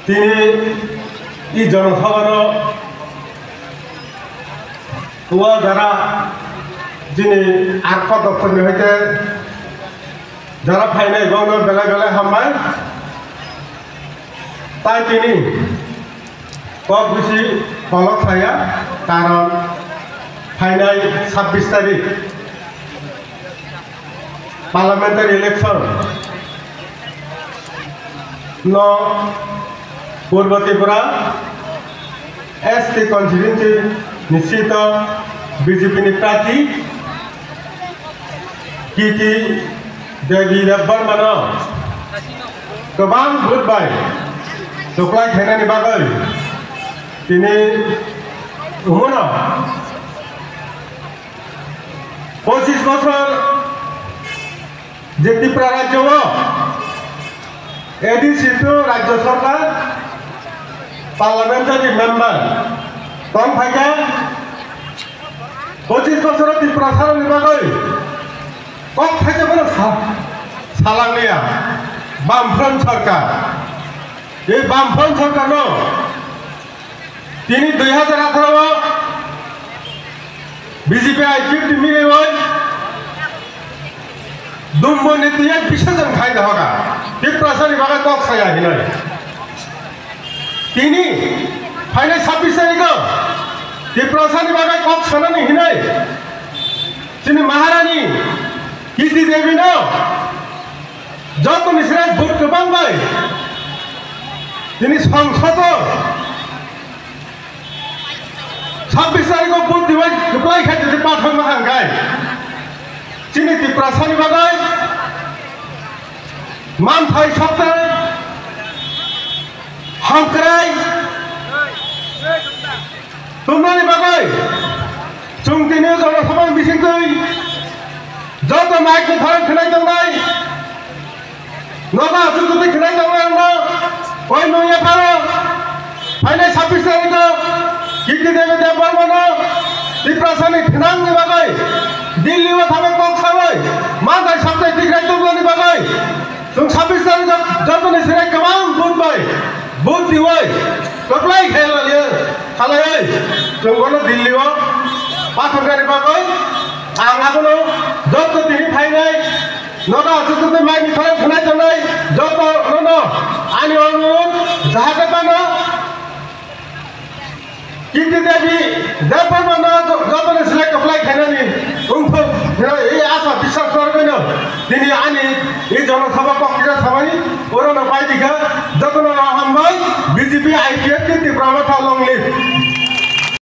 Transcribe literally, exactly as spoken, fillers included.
Tini i jonosabhano o jara chini arko doptorni hoite jara phainai bono belai belai hambai. Tai tini kok bisi kolok saya, karon phainai sabbish tarik parliamentary election no Purbo Tripura S T constituency ni seat o B J P ni prarthi Kirti Devi Debbarmano kwbang vote bai kwplai khainani bagwi tini umuno pochis bosor je Tripura rajyo o A D C to rajyo sorkar parliamentary member tong phaikha. Pochis bosoro Tiprasarokni bagwi kok thaisa phano sa-, salangliya Bamfront sorkar. Ei Bamfront sorkarno tini dui hajar atharo o B J P I P F T mireoi Dumbo ni twi bisajang khai da hoga. Tiprasani bagwi kok saya hinai. Tini phainai sabbish tarikh o Tiprasani bagwi kok sanani hinai. Chini Maharani Kirti Devi no joto ni srai vote kwbang bai tini songsod o sabbish tarikh o vote dibai kwplai khai tini pathak ma hangkai. Chini Tiprasani bagwi manthai sabta hamkrai tumnani bagwi chwng tini jonosabha bisingtwi joto mic ni khorang khwnai tongnai. Nogo aswk twi khwnai tongo ang no. Koi nung yapharo. Phainai sabbish tarikh o Kirti Devi Debbarma no Tiprasani thinang ni bagwi Delhi o thangwi kok sawi manthai sabtai tikrai tubulani bagwi chwng sabbish tarikh o jotoni sirai kwbang vote bai vote diwi kwplai khe laliya khalaiwi chwng bono Delhi o pathorgani bagwi ang abono joto tini phainai. Nono aswk twi mai ni khorang khwnai tongnai joto nono ani onurod jahate pano Kirti Devi Debbarma no joto ni select apply khainani wngthok hinwi asa biswas norgwino tini ani i jonosabha kok kisa samani orono pai dikha jotono hambai B J P I P F T Tipra Motha long live.